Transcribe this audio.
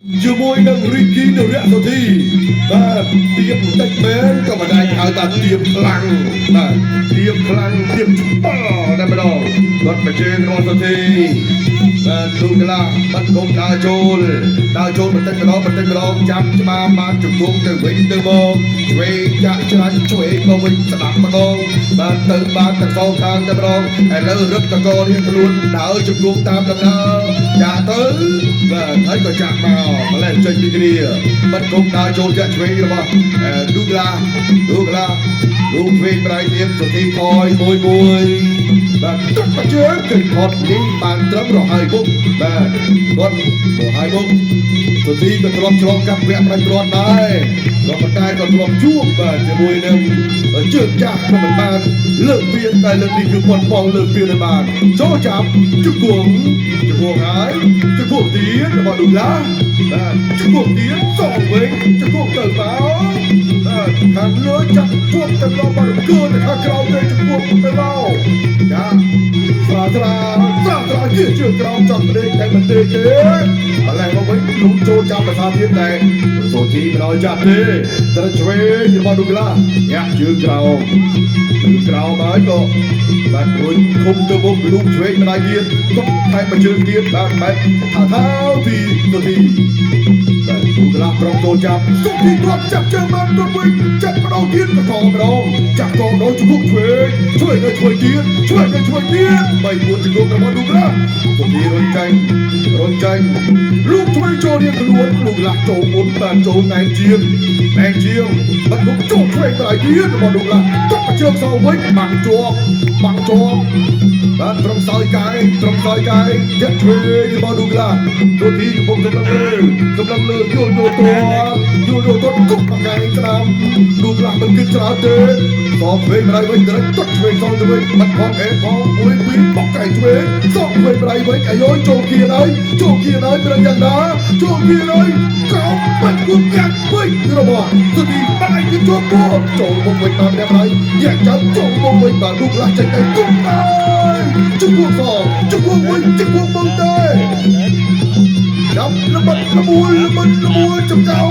ជាមួយនឹងរីគីនរៈសុធីបាទទៀបបន្តិចមែនក៏មិនអាចហៅថាទៀបខ្លាំងបាទទៀបខ្លាំងទៀបច្បាស់តែម្ដងគាត់មកជើងរបស់សុធីបាទទូកឡាបាត់គុំដើរចូលដើរចូលបន្តិចម្ដងបន្តិចម្ដងចាប់ច្បារបានជង្គង់ទៅវិញទៅមកឆ្វេងចាក់ច្រាញ់ឆ្វេងមកវិញស្ដាប់ម្ដងបាទទៅបានទាំងសងខាងតែម្ដងឥឡូវរឹបតករៀងខ្លួនដើរជង្គង់តាមដំណើរចាក់ទៅបាទហើយក៏ចាក់មកម្លេះចេញពីគ្នាបាត់គុំដើរចូលចាក់ឆ្វេងរបស់ឌូក្លាឌូក្លាឌូឆ្វេងប្រៃទៀតសុធីថយមួយមួយបាទទឹកមកជើងគេថត់នេះបានត្រឹមរហើយមុខបាទគាត់រហើយមុខសុធីក៏ធ្លាប់ឆ្លងកាត់វគ្គផ្ដាច់ព្រាត់ដែរក៏ប៉ុន្តែក៏ធ្លាប់ជួបបាទជាមួយនឹងជើងចាស់ក៏មិនបានលើកពៀនតែលើកនេះគឺប៉ុនប៉ងលើកពៀនឲ្យបានចូលចាប់ជង្គង់ជង្គង់ហើយជង្គង់ទៀតរបស់ឌូឡាបាទជង្គង់ទៀតសងវិញជង្គង់ទៅមកបាទខាងលើចាប់ជួបទៅដល់បារកើទៅខាងក្រោមទៅជង្គង់ទៅមកចាស្រាស្រាស្រាស្រាជាជើងក្រោមចង់ដេកតែមិនទេទេម្លេះមកវិញលូតចូលចាប់ភាសាទៀតតែសូធីមិនឲ្យចាប់ទេត្រូវឆ្វេងរបស់ឌូក្លាញាក់ជើងក្រោមជើងក្រោមហើយក៏បាទរុញឃុំទៅមុខលូតឆ្វេងម្ដាយទៀតទុកថែមមួយជើងទៀតបាទបែបថាថោទីសូធីបាទឌូក្លាប្រងចូលចាប់សូធីទ្រាំចាប់ជើងបានទៅវិញចាប់ម្ដងទៀតក៏កម្ដងចាប់កម្ដងជង្គង់ឆ្វេងឆ្វេងទៅឆ្វេងទៀតឆ្វេងទៅឆ្វេងទៀតបីពួនជង្គង់របស់ឌូក្លាសូធីរុញចាញ់រុញចាញ់លោកឆ្វេងចូលរៀងខ្លួនលោកឡាស់ចូលមុនបាទចូលណែនជាងណែនជាងបាត់មុខចូលឆ្វេងទៅឲ្យទៀតរបស់លោកឡាស់ទុកជើងសងវិញបាំងជាប់បាំងជាប់បាទត្រឹមសោយកាយត្រឹមសោយកាយធាក់ឆ្វេងរបស់លោកឡាស់ទូទីកំពុងសម្លឹងលើសម្លឹងលើយល់យល់តយល់យល់តគុកបកាយស្ដាំលោកឡាស់មិនគិតច្រើនទេសងឆ្វេងម្ដាយវិញត្រឹមទុកឆ្វេងសងទៅវិញបាត់ផងអេផងមួយពីរបកកាយឆ្វេងសងឆ្វេងម្ដាយវិញអាយចូលគៀនហើយចូលគៀនហើយប្រយ៉ាងណាចូលគៀនហើយកោបាច់គូកាក់វិញរបស់ទៅទីបាយគឺជាប់ពោចូលមកវិញបានម្នាក់ហើយយ៉ាចាំចូលមកវិញបាទលោកឡាស់ចេញទៅគុកហើយជង្គង់សងជង្គង់វិញជង្គង់មកទេចាប់ល្បិតល្បួលល្បិតល្បួលចង្កោ